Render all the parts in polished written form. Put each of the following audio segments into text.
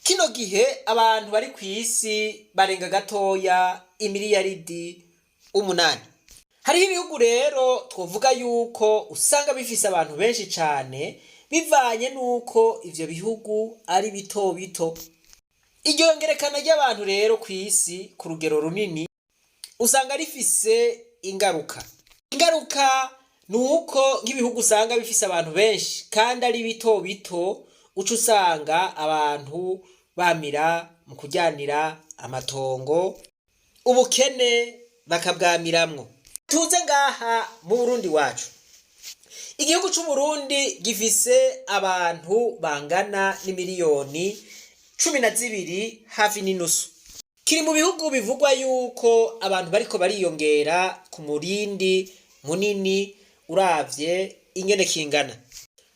Kino gihe abantu bari ku isi barenga gatoya imiliyaridi 8. Hariho ibihugu rero twovuga yuko usanga bifise abantu benshi cane bivanye n'uko ivyo bihugu ari bito bito. Iryo yongerekana ry'abantu rero ku isi ku rugero runini usanga rifise ingaruka. Ingaruka ni uko nk'ibihugu usanga bifise abantu benshi kandi ari bito bito, uca usanga abantu bamira mu kuryanira amatongo, ubukene bakabwamiramwo. Tuze ngaha mu Burundi wacu. Igihugu c'Uburundi gifise abantu bangana n'imiliyoni 12 hafi n'inusu. Kiri mu bihugu bivugwa yuko abantu bariko bariyongera ku murindi munini uravye ingene kingana.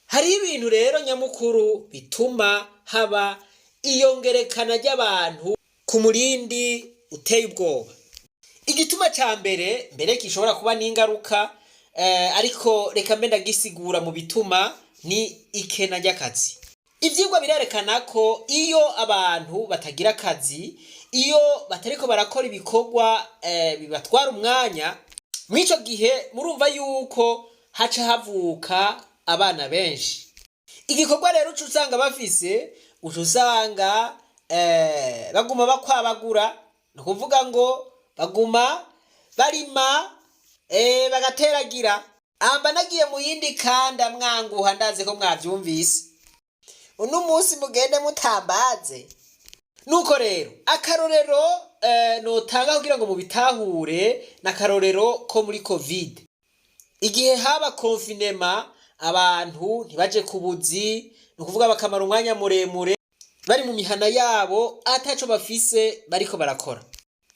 Hariho ibintu rero nyamukuru bituma haba iyongerekana ry'abantu ku murindi uteye ubwoba. Igituma ca mbere mbere gishobora kuba n'ingaruka, ariko reka mbe ndagisigura mu bituma, ni ikena ry'akazi. Ivyigwa birerekana ko iyo abantu batagira akazi, iyo batariko barakora ibikorwa bibatwara umwanya, mw'ico gihe murumva yuko haca havuka abana benshi. Igikorwa rero uca usanga bafise, uca usanga baguma bakwabagura, ni ukuvuga ngo baguma barima, bagateragira. Amba nagiye mu yindi kanda mwanguha, ndazi ko mwavyumvise. Uno munsi mugende mutambaze. Nuko rero akarorero notanga kugira ngo mubitahure n'akarorero ko muri Covid. Igihe haba confinement, abantu ntibaje ku buzi, ni ukuvuga bakamara umwanya muremure bari mu mihana yabo ataco bafise bariko barakora.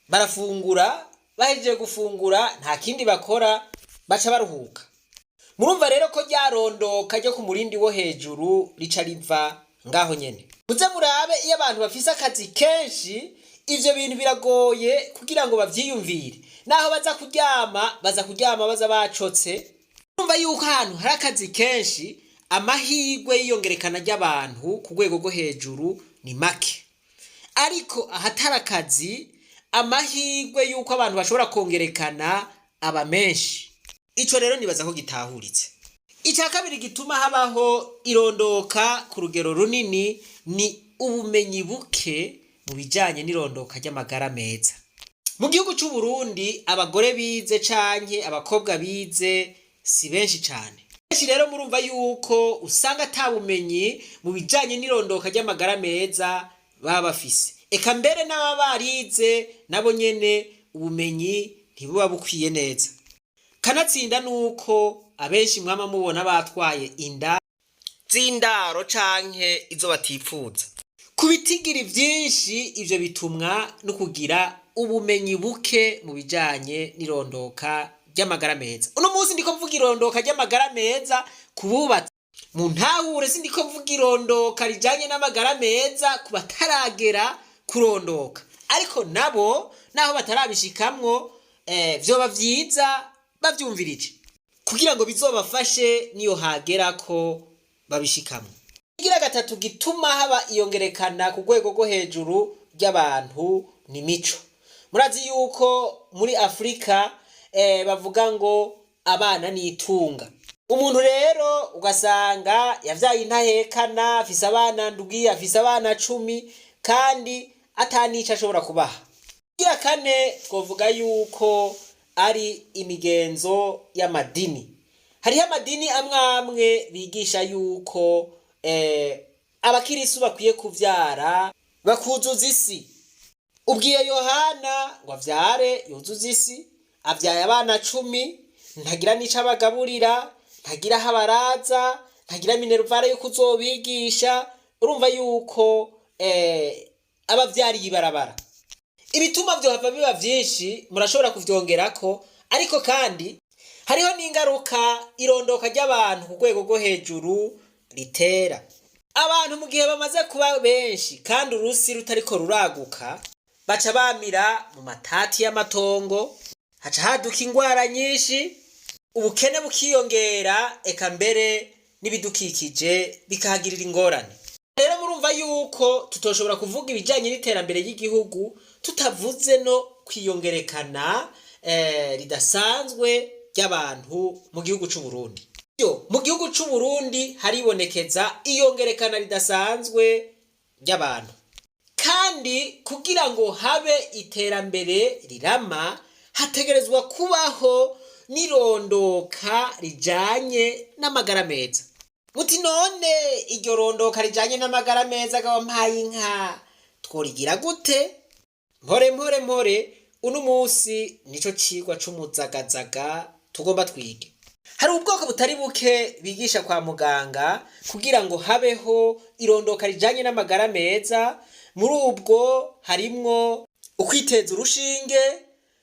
Barafungura, bahejeje gufungura nta kindi bakora, baca baruhuka. Murumva rero ko ryarondoka ryo ku murindi wo hejuru rica riva ngaho nyene. Muze murabe, iyo abantu bafise akazi kenshi, ivyo bintu biragoye kugira ngo bavyiyumvire. Naho baza kuryama, baza kuryama baza bacotse. Urumva yuko ahantu hari akazi kenshi, amahirwe y'iyongerekana ry'abantu ku rwego rwo hejuru ni make. Ariko ahatari akazi, amahirwe y'uko abantu bashobora kongerekana aba menshi. Ico rero nibaza ko gitahuritse. Icya kabiri gituma habaho irondoka ku rugero runini ni ubumenyi buke mu bijanye n'irondoka ry'amagara meza. Mu gihugu c'u Burundi abagore bize canke abakobwa bize si benshi cane. Benshi rero murumva yuko usanga ata bumenyi mu bijanye n'irondoka ry'amagara meza baba bafise. Eka mbere n'ababa barize nabo nyene ubumenyi ntibuba bukwiye neza. Kanatsinda nuko abenshi mwama mubona batwaye inda z'indaro canke izo batipfuza. Ku bitigiri vyinshi ivyo bitumwa no kugira ubumenyi buke mu bijanye n'irondoka ry'amagara meza. Uno munsi ndiko mvuga irondoka ry'amagara meza ku bubatsi. Mu ntahure, sindiko mvuga irondoka rijanye n'amagara meza ku bataragera kurondoka. Ariko nabo naho batarabishikamwo, vyoba vyiza bavyumvirije kugira ngo bizobafashe niyo hagera ko babishikamwo. Igira gatatu gituma haba iyongerekana ku rwego rwo hejuru ry'abantu ni mico. Murazi yuko muri Afurika bavuga ngo abana ni itunga. Umuntu rero ugasanga yavyaye intahekana, afise abana 7, afise abana 10, kandi atanico ashobora kubaha. Igira kane twovuga yuko ari imigenzo y'amadini. Hariho amadini amwe amwe bigisha yuko abakirisu bakwiye kuvyara bakuzuza isi. Ubwiye Yohana ngo avyare yuzuze isi, avyaye abana 10, ntagira n'ico abagaburira, ntagira aho abaraza, ntagira minerval yo kuzobigisha. Urumva yuko aba avyariye ibarabara. Ibituma vyohava biba vyinshi, murashobora kuvyongerako, ariko kandi hariho n'ingaruka irondoka ry'abantu ku rwego rwo hejuru ritera. Abantu mu gihe bamaze kuba benshi kandi urusi rutariko ruraguka, baca bamira mu matati y'amatongo, haca haduka ingwara nyinshi, ubukene bukiyongera, eka mbere n'ibidukikije bikahagirira ingorane. Rero murumva Murumva yuko tutoshobora kuvuga ibijyanye n'iterambere ry'igihugu tutavuze no kwiyongerekana ridasanzwe ry'abantu mu gihugu c'u Burundi. Yo, mu gihugu c'u Burundi haribonekeza iyongerekana ridasanzwe ry'abantu, kandi kugira ngo habe iterambere rirama hategerezwa kubaho n'irondoka rijanye n'amagara meza. Muti none iryo rondoka rijanye n'amagara meza gawampaye inka tworigira gute? Mpore mpore mpore, uno munsi nico cigwa c'umuzagazaga tugomba twige. Hari ubwoko butari buke bigisha kwa muganga kugira ngo habeho irondoka rijanye n'amagara meza. Muri ubwo harimwo ukwiteza urushinge,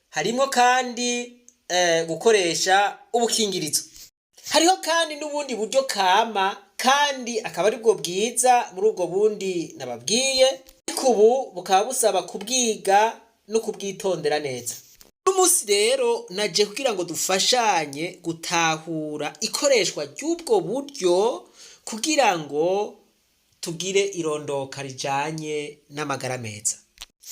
harimwo kandi gukoresha ubukingirizo. Hariho kandi n'ubundi buryo kama, kandi akaba aribwo bwiza muri ubwo bundi nababwiye, ariko ubu bukaba busaba kubwiga no kubwitondera neza. Uno munsi rero naje kugira ngo dufashanye gutahura ikoreshwa ry'ubwo buryo kugira ngo tugire irondoka rijanye n'amagara meza,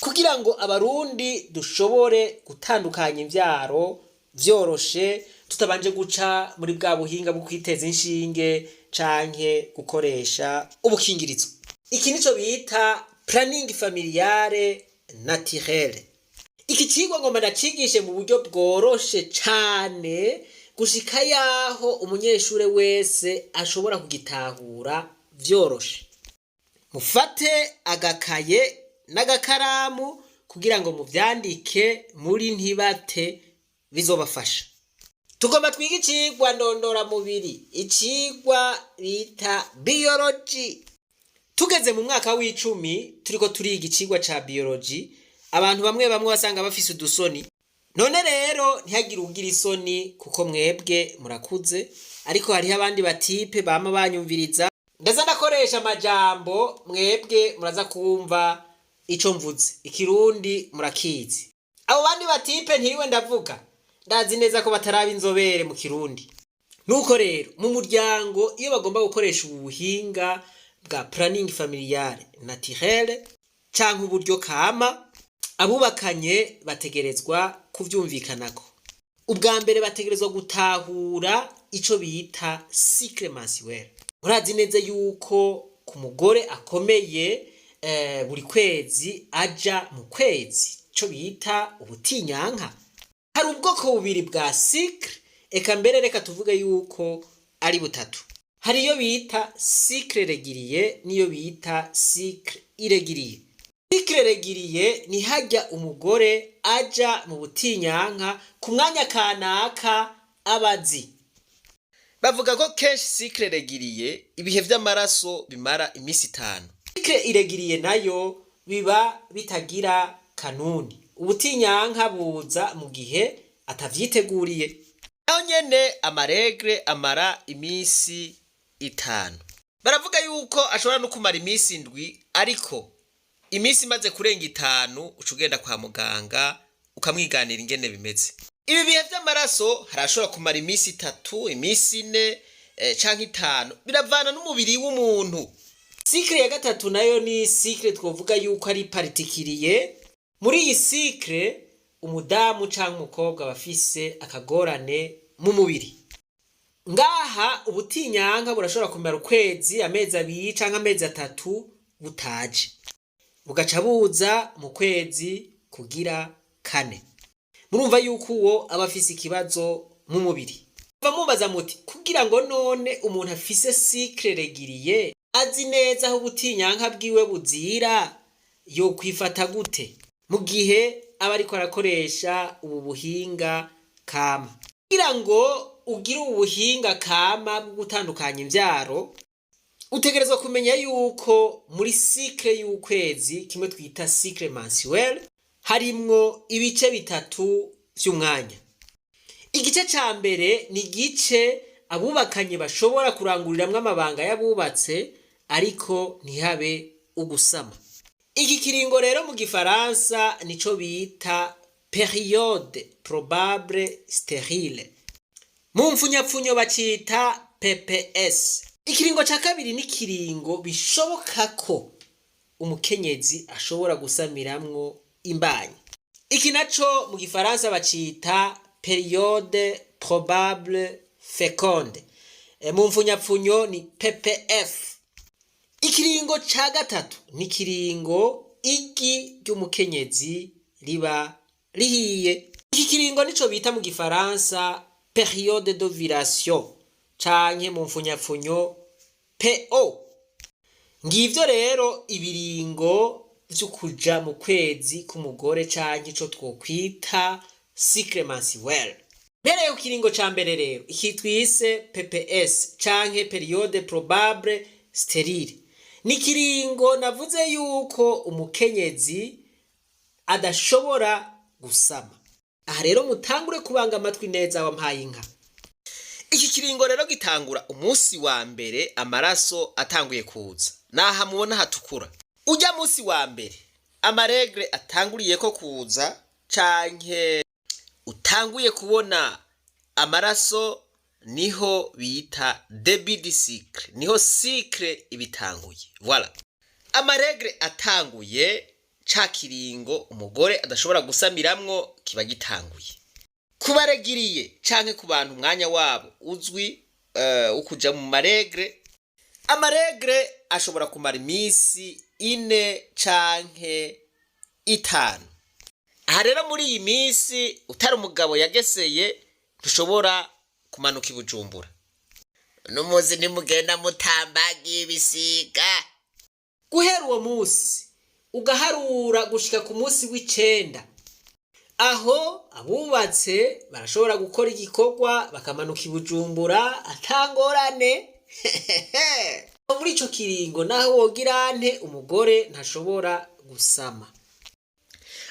kugira ngo Abarundi dushobore gutandukanya imvyaro vyoroshe tutabanje guca muri bwa buhinga bwo kwiteza inshinge canke gukoresha ubukingirizo. Iki nico bita planning familiale naturelle. Iki cigwa ngomba ndacigishe mu buryo bworoshe cane gushika yaho umunyeshure wese ashobora kugitahura vyoroshe. Mufate agakaye n'agakaramu kugira ngo muvyandike muri ntibate, bizobafasha. Tugomba twige icigwa ndondoramubiri, icigwa bita biology. Tugeze mu mwaka w'icumi turiko turiga icigwa ca biology, abantu bamwe bamwe wasanga bafise udusoni. None rero ntihagire ugira isoni kuko mwebwe murakuze, ariko hariho abandi batipe bama banyumviriza. Ndaza ndakoresha amajambo, mwebwe muraza kumva ico mvuze, Ikirundi murakizi. Abo bandi batipe ntiriwe ndavuga, ndazi neza ko bataraba inzobere mu Kirundi. Nuko rero mu muryango iyo bagomba gukoresha ubu buhinga bwa planning familiale naturelle canke uburyo kama, abubakanye bategerezwa kuvyumvikanako. Ubwa mbere bategerezwa gutahura ico bita cycle mensuel. Murazi neza yuko ku mugore akomeye buri kwezi aja mu kwezi, ico bita ubutinyanka. Hari ubwoko bubiri bwa cycle, eka mbere reka tuvuge yuko ari butatu. Hari iyo bita cycle régulier n'iyo bita cycle irrégulier. Cycle régulier ni hajya umugore aja mu butinyanka ku mwanya kanaka abazi. Bavuga ko kenshi cycle régulier ibihe vy'amaraso bimara imisi 5. Cycle irrégulier nayo biba bitagira kanuni, ubutinyanka buza mu gihe atavyiteguriye. Naho nyene ama règles amara imisi 5. Baravuga yuko ashobora no kumara imisi 7, ariko imisi imaze kurenga 5 uca ugenda kwa muganga ukamwiganira ingene bimeze. Ibi bihe vy'amaraso harashobora kumara imisi 3, imisi 4 canke 5, biravana n'umubiri w'umuntu. Cycle ya gatatu nayo ni cycle twovuga yuko ari particulier. Muri iyi cycle umudamu canke umukobwa aba afise akagorane mu mubiri. Ngaha ubutinyanka burashobora kumara ukwezi, amezi 2 canke amezi 3 butaje, bugaca buza mu kwezi kugira kane. Murumva yuko uwo aba afise ikibazo mu mubiri. Mubaza muti kugira ngo none umuntu afise cycle régulier azi neza aho ubutinyanka bwiwe buzira yokwifata gute mu gihe aba ariko arakoresha ubu buhinga kama? Kugira ngo ugire ubu buhinga kama bwo gutandukanya imvyaro, utegerezwa kumenya yuko muri cycle y'ukwezi kimwe twita cycle mensuel harimwo ibice bitatu vy'umwanya. Igice ca mbere ni igice abubakanye bashobora kuranguriramwo amabanga y'abubatse, ariko ntihabe ugusama. Iki kiringo rero mu Gifaransa nico bita période probable stérile, mu mfunyapfunyo bacita PPS. Ikiringo ca kabiri ni ikiringo bishoboka ko umukenyezi ashobora gusamiramwo imbanyi. Iki naco mu gifaransa bacita période probable féconde. Mu mfunyapfunyo ni PPF. Ikiringo ca gatatu ni ikiringo igi ry'umukenyezi riba rihiye. Iki kiringo nico bita mu gifaransa période d'ovulation canke mu mfunyapfunyo PO. Ngivyo rero ibiringo vy'ukuja mu kwezi k'umugore canke ico twokwita cycle mensuel. Mpereye ku kiringo ca mbere rero, iki twise PPS canke période probable stérile. Ni ikiringo navuze yuko umukenyezi adashobora gusama. Aha rero mutangure kubanga amatwi neza, wampaye inka. Iki kiringo rero gitangura umunsi wa mbere amaraso atanguye kuza, naha mubona hatukura. Ujya munsi wa mbere ama règles atanguriyeko kuza canke utanguye kubona amaraso, niho bita début du cycle, niho cycle ibitanguye. Voilà, ama règles atanguye, ca kiringo umugore adashobora gusamiramwo kiba gitanguye. Kubaregiriye canke ku bantu umwanya wabo uzwi wo kuja mu ma règles, ama règles ashobora kumara iminsi 4 canke 5. Aha rero muri iyi minsi, utari umugabo yageseye, ntushobora kumanuka i Bujumbura. N'umuzi ntimugenda mutambagiye ibisiga. Guhera uwo munsi ugaharura gushika ku munsi w'icenda, aho abubatse barashobora gukora igikorwa bakamanuka i Bujumbura atangorane. Muri ico kiringo, naho wogira nte, umugore ntashobora gusama.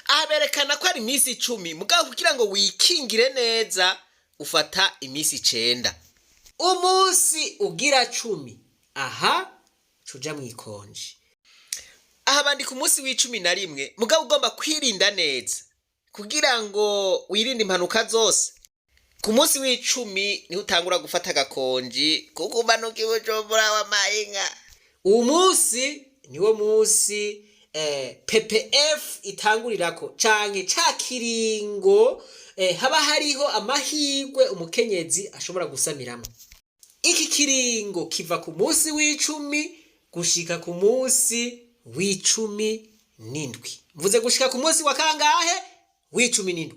Aha berekana ko ari iminsi 10, mugabo kugira ngo wikingire neza ufata iminsi 9. Umunsi ugira 10, aha cuja mw'ikonji. Aha bandika umunsi w'11, mugabo ugomba kwirinda neza kugira ngo wirinde impanuka zose. Ku munsi w'10 niho utangura gufata agakonji kuko umanuka i Bujumbura, wamaye inka. Uwu munsi niwo munsi PPF itangurirako canke ca kiringo haba hariho amahirwe umukenyezi ashobora gusamiramo. Iki kiringo kiva ku munsi w'10 gushika ku munsi w'17. Mvuze gushika ku munsi wa kangahe? W'17.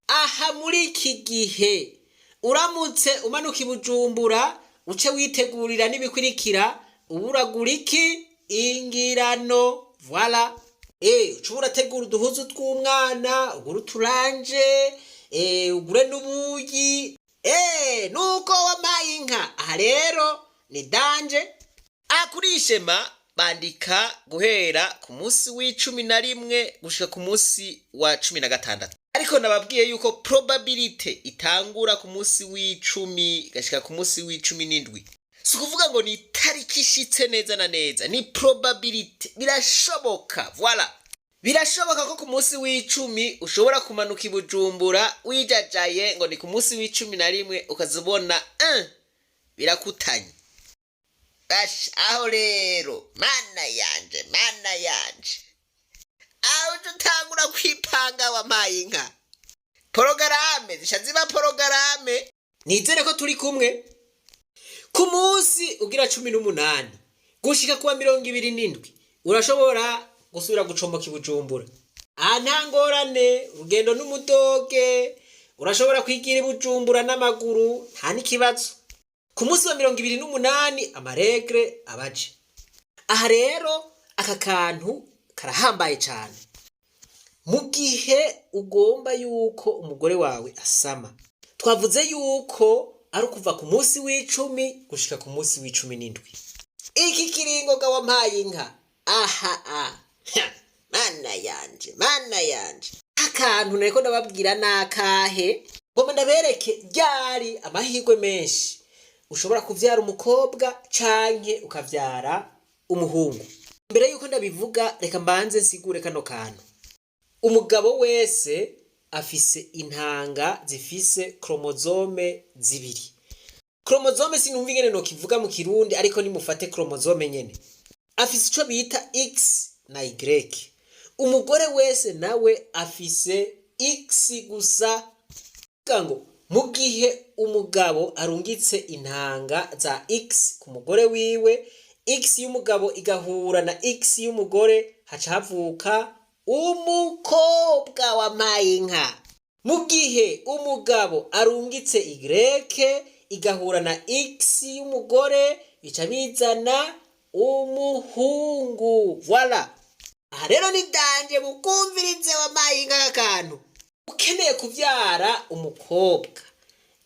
Aha muri iki gihe, uramutse umanuka i Bujumbura, uce witegurira n'ibikurikira. Uburagura iki? Ingirano. Voilà, uca urategura uduhuzu tw'umwana, ugure uturanje, ugure n'ubuyi, nuko wampaye inka. Aha rero ni danger. Aha kuri iyi schéma bandika guhera ku munsi w'11 gushika ku munsi wa 16, ariko nababwiye yuko probabilité itangura ku munsi w'10 igashika ku munsi w'17. Si ukuvuga ngo ni itariki ishitse neza na neza, ni probabilité, birashoboka. Voilà, birashoboka ko ku munsi w'10 ushobora kumanuka i Bujumbura wijajaye ngo ni ku munsi w'11, ukazibona birakutanye. Basha, aho rero, mana yanje, mana yanje, aho uca utangura kwipanga, wampaye inka, porogaramu zisha ziba porogaramu. Nizere ko turi kumwe. Ku munsi ugira 18 gushika kuwa 27, urashobora gusubira gucomoka i Bujumbura. Aha nta ngorane, urugendo n'umudoge, urashobora kwigira i Bujumbura n'amaguru, nta n'ikibazo. Ku munsi wa 28 ama règles abaje. Aha rero aka kantu karahambaye cane. Mu gihe ugomba yuko umugore wawe asama, twavuze yuko ari ukuva ku munsi w'10 gushika ku munsi w'17. Iki kiringo ga, wampaye inka, aha a Ha, mana yanje, mana yanje, akantu nariko ndababwira nakahe? Ngomba ndabereke ryari amahirwe menshi ushobora kuvyara umukobwa canke ukavyara umuhungu. Mbere yuko ndabivuga, reka mbanze nsigure kano kantu. Umugabo wese afise intanga zifise chromosomes zibiri. Chromosome sinumva ingene nokivuga mu Kirundi, ariko nimufate chromosome nyene. Afise ico bita X. na Y. Umugore wese nawe afise X gusa. Kuvuga ngo mu gihe umugabo arungitse intanga za X ku mugore wiwe, X y'umugabo igahura na X y'umugore, haca havuka umukobwa wa mayinka. Mu gihe umugabo arungitse Y igahura na X y'umugore, bica bizana umuhungu. Voilà. Aha rero ni danje, mukumvirize wa mayinka aka kantu. Ukeneye kuvyara umukobwa,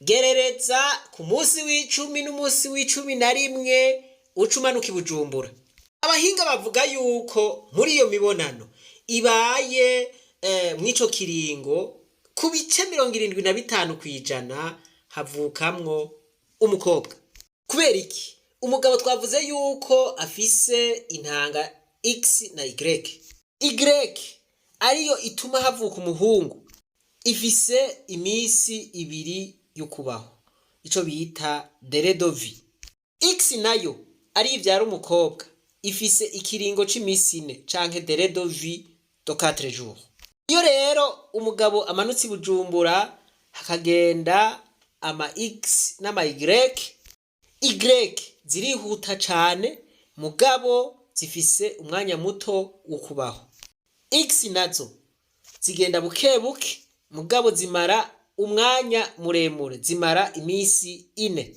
gerereza ku munsi w'10 n'umunsi w'11 uca umanuka i Bujumbura. Abahinga bavuga yuko muri iyo mibonano ibaye mw'ico kiringo, ku bice 75% havukamwo umukobwa. Kubera iki? Umugabo twavuze yuko afise intanga X na Y. Y ariyo ituma havuka umuhungu, ifise iminsi 2 yo kubaho, ico bita délai de vie. X nayo ari ivyara umukobwa, ifise ikiringo c'imisi 4 canke délai de vie de 4 jours. Iyo rero umugabo amanutse i Bujumbura hakagenda ama X n'ama Y, Y zirihuta cane mugabo zifise umwanya muto wo kubaho. X nazo zigenda buke buke mugabo zimara umwanya muremure, zimara imisi 4.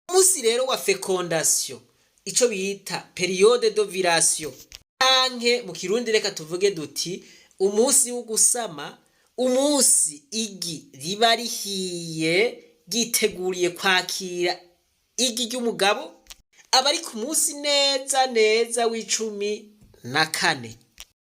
Umunsi rero wa fécondation, ico bita période d'ovulation, canke mu Kirundi reka tuvuge duti umunsi wo gusama, umunsi igi riba rihiye ryiteguriye kwakira igi ry'umugabo, aba ari ku munsi neza neza w'14.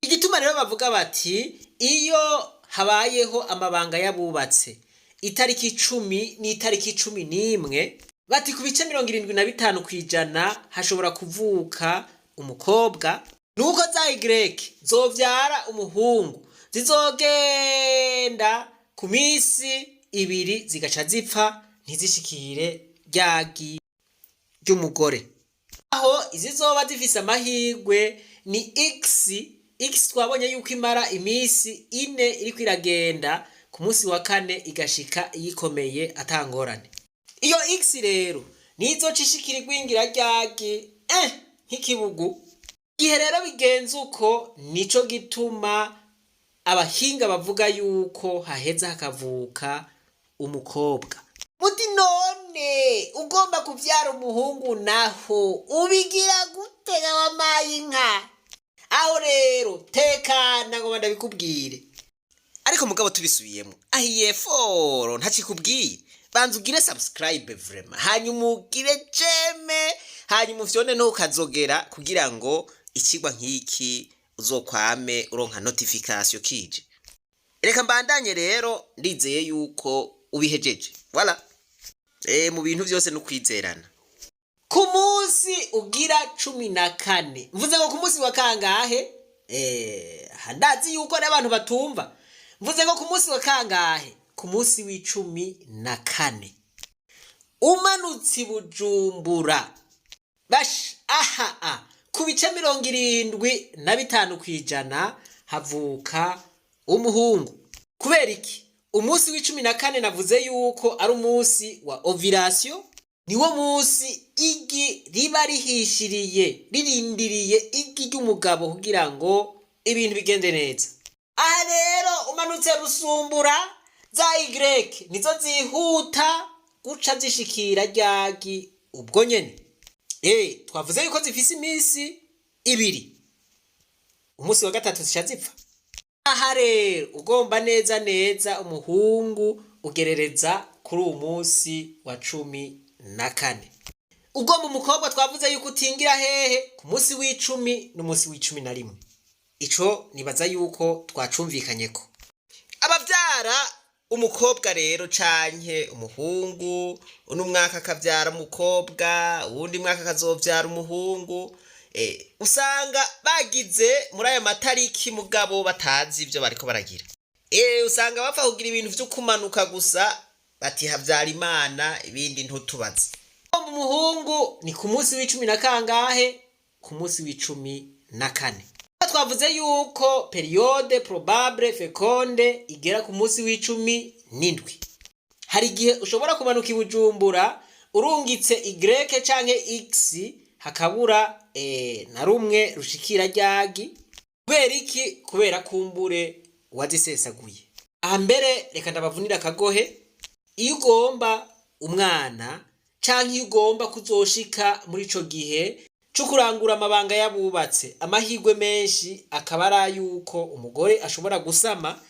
Igituma rero bavuga bati iyo habayeho amabanga y'abubatse itariki 10 n'itariki 11, bati ku bice 75% hashobora kuvuka umukobwa. Nuko za Y zovyara umuhungu zizogenda ku minsi 2 zigaca zipfa, ntizishikire ryagi ry'umugore. Aho izizoba zifise amahirwe ni X. X twabonye yuko imara iminsi 4 iriko iragenda, ku munsi wa kane igashika yikomeye atangorane. Iyo X rero nizoca ishikira igwingira ryagi nk'ikibugu. Igihe rero bigenze uko, nico gituma abahinga bavuga yuko haheza hakavuka umukobwa. Muti none ugomba kuvyara umuhungu naho ubigira gute wamaye inka? Aho rero tekana ngo ndabikubwire. Ariko mugabo tubisubiyemo, ahiye foro ntakikubwiye, banza ugire subscribe vraiment, hanyuma ugire j'aime, hanyuma ufyone ntukazogera kugira ngo ikigwa nk'iki uzokwame uronka notification kije. Reka mbandanye rero, ndizeye yuko ubihejeje. Voilà. Mu bintu byose no kwizerana. Ku munsi ugira 14, mvuze ngo ku munsi wa kangahe? Ndazi yuko n'abantu batumva. Mvuze ngo ku munsi wa kangahe? Ku munsi w'14 umanutse i Bujumbura, bash aha a ku bice 75% havuka umuhungu. Kubera iki? Umunsi w'14 navuze yuko ari umunsi wa ovulation, niwo munsi igi riba rihishiriye ririndiriye igi ry'umugabo kugira ngo ibintu bigende neza. Aha rero umanutse Busumbura, za Y nizo zihuta guca zishikira ryagi ubwo nyene. Twavuze yuko zifise iminsi 2, umunsi wa gatatu zica zipfa. Aha rero ugomba neza neza umuhungu ugerereza kuri uwu munsi wa 14. Ugomba umukobwa twavuze yuko utingira hehe? Ku munsi w'10 n'umunsi w'11. Ico nibaza yuko twacumvikanyeko. Abavyara umukobwa rero canke umuhungu, uno mwaka akavyara umukobwa, uwundi mwaka akazovyara umuhungu, usanga bagize muri aya matariki mugabo batazi ivyo bariko baragira. Usanga bapfa kugira ibintu vyo kumanuka gusa, bati havyara Imana, ibindi ntutubaze. Umuhungu ni ku munsi w'10 na kangahe? Ku munsi w'14. Twavuze yuko période probable féconde igera ku munsi w'17. Hari igihe ushobora kumanuka i Bujumbura urungitse Y canke X, hakabura na rumwe rushikira ryagi. Kubera iki? Kubera kumbure wazisesaguye. Aha mbere reka ndabavunira akagohe: iyo ugomba umwana canke iyo ugomba kuzoshika muri ico gihe co kurangura amabanga y'abubatse, amahirwe menshi akaba ari ayuko umugore ashobora gusama,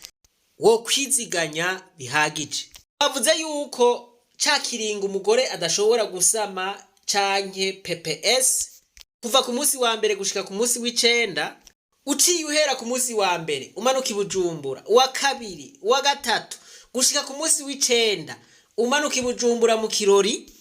wo kwiziganya bihagije. Bavuze yuko ca kiringo umugore adashobora gusama, canke PPS, kuva ku munsi wa mbere gushika ku munsi w'9. Uciye uhera ku munsi wa mbere umanuka i Bujumbura, uwa kabiri, uwa gatatu, gushika ku munsi w'9 umanuka i Bujumbura mu kirori.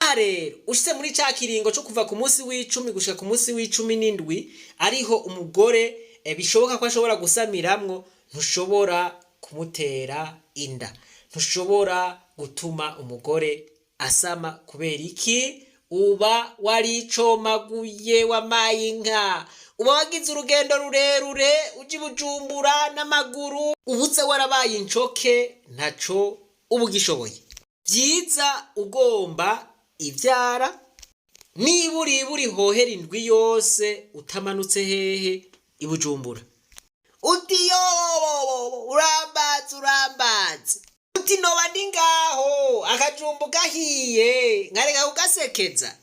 Aha rero ushitse muri ca kiringo co kuva ku munsi w'10 gushika ku munsi w'17, ariho umugore bishoboka ko ashobora gusamiramwo, ntushobora kumutera inda, ntushobora gutuma umugore asama. Kubera iki? Uba waricomaguye, wamaye inka, uba wagize urugendo rurerure uja i Bujumbura n'amaguru, ubuze warabaye incoke, ntaco uba ugishoboye. Vyiza ugomba ivyara, niba uri hohera indwi yose utamanutse hehe? I Bujumbura. Uti yo, urambaza, urambaza, uti noba ndi ngaho akajumbu gahiye nkareka kugasekeza.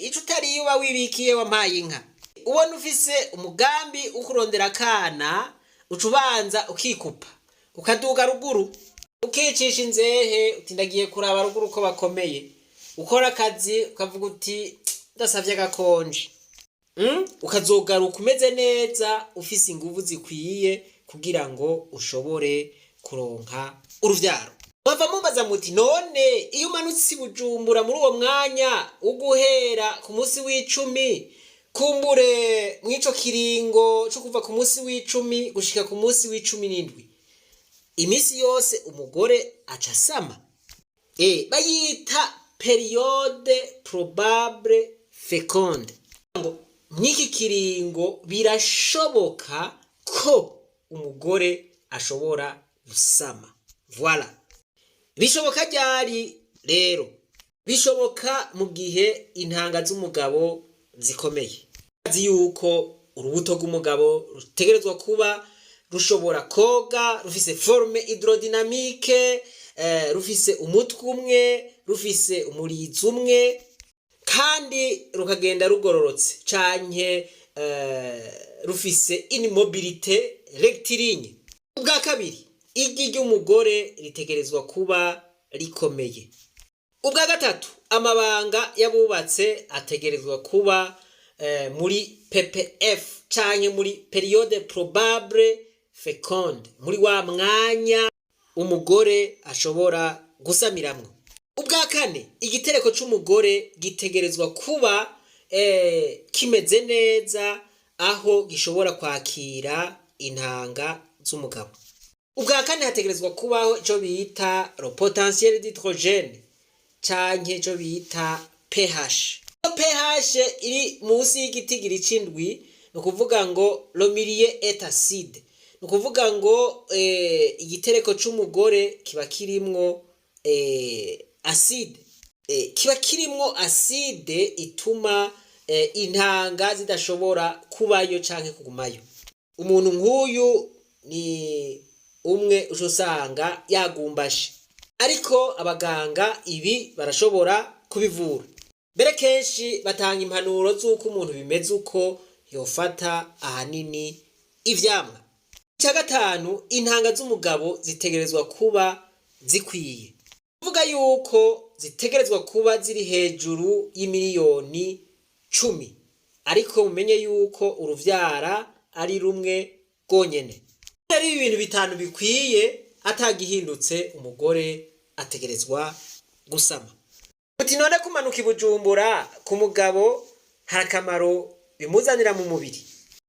Ico utariye uba wibikiye, wampaye inka. Ubona ufise umugambi wo kurondera akana, uca ubanza ukikupa, ukaduga ruguru, ukicisha inzehe, uti ndagiye kuraba ruguru ko bakomeye. Ukora akazi, ukavuga uti ndasavye agakonje. Ukazogaruka umeze neza, ufise inguvu zikwiye kugira ngo ushobore kuronka uruvyaro. Bava mubaza muti: none iyo umanutse i Bujumbura muri uwo mwanya wo guhera ku munsi w'10, kumbure mw'ico kiringo co kuva ku munsi w'10 gushika ku munsi w'17, iminsi yose umugore aca asama? Bayita période probable féconde. Ngo mw'iki kiringo birashoboka ko umugore ashobora gusama. Voilà. Bishoboka ryari rero? Bishoboka mu gihe intanga z'umugabo zikomeye. Azi yuko urubuto rw'umugabo rutegerezwa kuba rushobora koga, rufise forme hydrodynamique, rufise umutwe umwe, rufise umurizo umwe, kandi rukagenda rugororotse, canke rufise une mobilité rectiligne. Ubwa kabiri, igi ry'umugore ritegerezwa kuba rikomeye. Ubwa gatatu, amabanga y'abubatse ategerezwa kuba muri PPF canke muri période probable féconde, muri wa mwanya umugore ashobora gusamiramwo. Ubwa kane, igitereko c'umugore gitegerezwa kuba kimeze neza, aho gishobora kwakira intanga z'umugabo. Ubwa kane, hategerezwa kubaho ico bita le potentiel d'hydrogène canke ico bita pH. Iyo pH iri munsi y'igitigiri c'indwi, ni ukuvuga ngo le milieu est acide, ni ukuvuga ngo igitereko c'umugore kiba kirimwo acide, kiba kirimwo acide ituma intanga zidashobora kubayo canke kugumayo. Umuntu nk'uyu ni umwe uca usanga yagumbashe, ariko abaganga ibi barashobora kubivura. Mbere kenshi batanga impanuro z'uko umuntu bimeze uko yofata ahanini ivyamwa. Icya gatanu, intanga z'umugabo zitegerezwa kuba zikwiye, kuvuga yuko zitegerezwa kuba ziri hejuru y'10 miliyoni, ariko mumenye yuko uruvyara ari rumwe rwonyene. Ari ibintu bitanu bikwiye, atagihindutse umugore ategerezwa gusama. Uti none kumanuka i Bujumbura ku mugabo hari akamaro bimuzanira mu mubiri?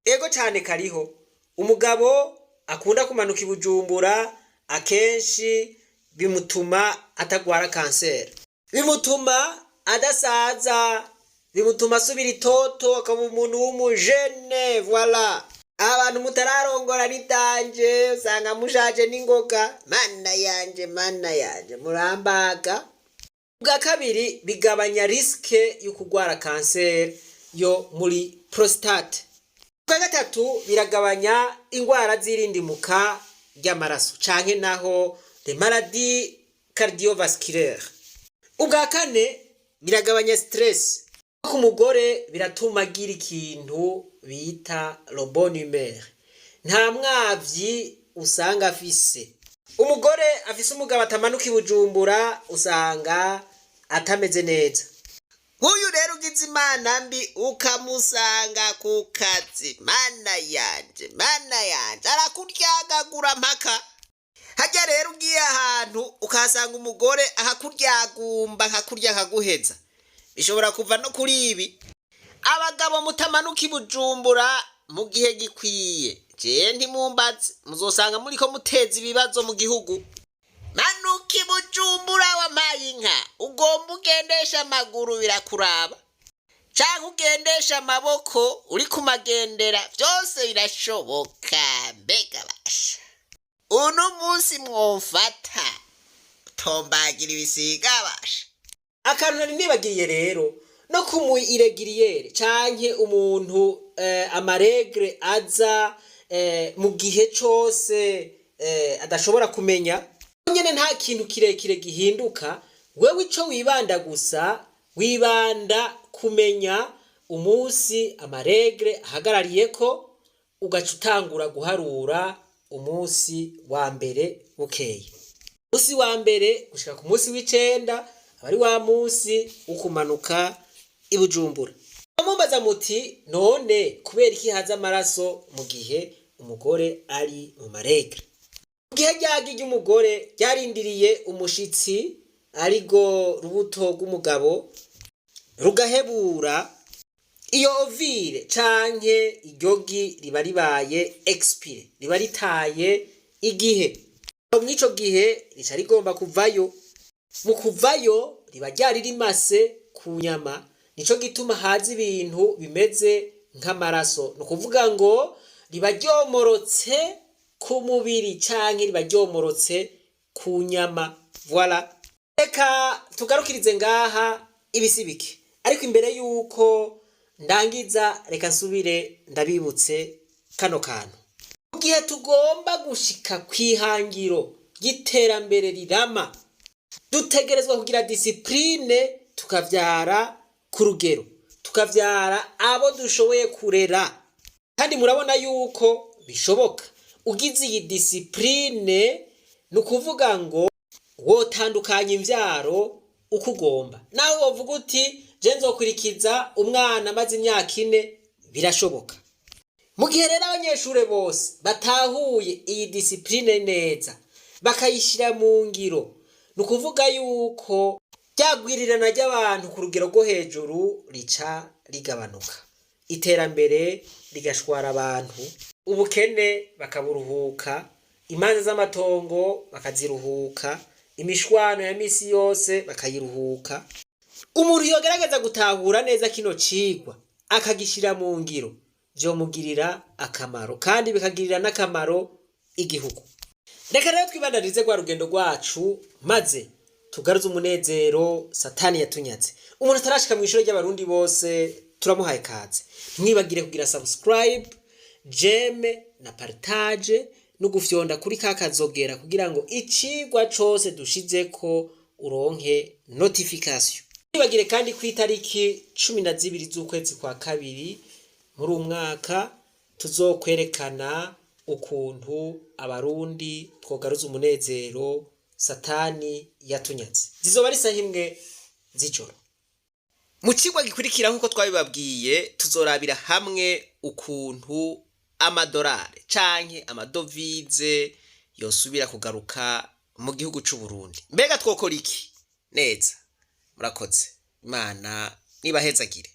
Ego cane, kariho. Umugabo akunda kumanuka i Bujumbura akenshi bimutuma atagwara kanseri, bimutuma adasaza, bimutuma Bimutuma asubira itoto, akaba umuntu w'umujene. Voilà, abantu mutararongora nitanje usanga mushaje n'ingoga. Mana yanje, mana yanje, murambaga. Bwa kabiri, bigabanya risque yo kurwara kanseri yo muri prostate. Bwa gatatu, biragabanya ingwara z'irindimuka ry'amaraso canke naho les maladies cardiovasculaires. Ubwa kane, biragabanya stress. Ku mugore biratuma agira ikintu bita le bonne humeur, nta mwavyi usanga afise. Umugore afise umugabo atamanuka i Bujumbura usanga atameze neza. Nk'uyu rero ugize imana mbi ukamusanga ku kazi, mana yanje, mana yanje, arakuryagagura mpaka hajya. Rero ugiye ahantu ukahasanga umugore akakuryagumba, akakurya, akaguheza, bishobora kuva no kuri ibi. Abagabo mutamanuka i Bujumbura mu gihe gikwiye, jewe ntimumbaze, muzosanga muriko muteza ibibazo mu gihugu. Manuka i Bujumbura wampaye inka. Ugomba ugendesha amaguru birakuraba, canke ugendesha amaboko uri kumagendera, vyose birashoboka. Mbega basha, uno munsi mwomfata tombagira ibisiga basha. Akantu nari nibagiye rero, no kumu irrégulier canke umuntu ama règles aza mu gihe cose adashobora kumenya nyene, nta kintu kirekire gihinduka. Wewe ico wibanda gusa, wibanda kumenya umunsi ama règles ahagarariyeko, ugaca utangura guharura umunsi wa mbere bukeye, umunsi wa mbere gushika ku munsi w'icenda, aba ari wa munsi wo kumanuka i Bujumbura. Mumbaza muti: "None kubera iki haza amaraso mu gihe umugore ari mu ma règles?" Mu gihe ryagi ry'umugore ryarindiriye umushitsi, arigo rubuto rw'umugabo, rugahebura, iyo ovule canke iryogi riba ribaye expiré, riba ritaye igihe. Mw'ico gihe rica rigomba kuvayo. Mu kuvayo riba ryari rimase ku nyama, nico gituma haza ibintu bimeze nk'amaraso. Ni ukuvuga ngo riba ryomorotse ku mubiri canke riba ryomorotse ku nyama. Voilà, reka tugarukirize ngaha ibisibike. Ariko imbere yuko ndangiza, reka nsubire ndabibutse kano kantu: mu gihe tugomba gushika kw'ihangiro ry'iterambere rirama, dutegerezwa kugira discipline, tukavyara ku rugero, tukavyara abo dushoboye kurera. Kandi murabona yuko bishoboka. Ugize iyi discipline, ni ukuvuga ngo wotandukanya imvyaro uko ugomba. Nawe wovuga uti: "Je nzokurikiza umwana amaze imyaka 4", birashoboka. Mu gihe rero abanyeshure bose batahuye iyi discipline neza, bakayishyira mu ngiro, ni ukuvuga yuko ryagwirirana ry'abantu ku rugero rwo hejuru rica rigabanuka, iterambere rigashwara abantu, ubukene bakaburuhuka, imanza z'amatongo bakaziruhuka, imishwano ya misi yose bakayiruhuka. Umuntu yogerageza gutahura neza kino cigwa akagishira mu ngiro, vyomugirira akamaro kandi bikagirira n'akamaro igihugu. Reka rero twibandanize rwa rugendo rwacu, maze tugaruze umunezero Satani yatunyaze. Umuntu atarashika mu ishuri ry'Abarundi bose, turamuhaye kaze. Ntimwibagire kugira subscribe, j'aime na partage, no gufyonda kuri ka kazogera kugira ngo icigwa cose dushizeko uronke notification. Mwibagire kandi ku itariki 12 z'ukwezi kwa kabiri muri uwu mwaka tuzokwerekana ukuntu Abarundi twogaruza umunezero Satani yatunyaze. Zizoba ari isaha 1 z'ijoro. Mu cigwa gikurikira, nk'uko twabibabwiye, tuzorabira hamwe ukuntu amadolari canke amadovize yosubira kugaruka mu gihugu c'u Burundi. Mbega twokora iki neza? Murakoze, Imana nibahezagire.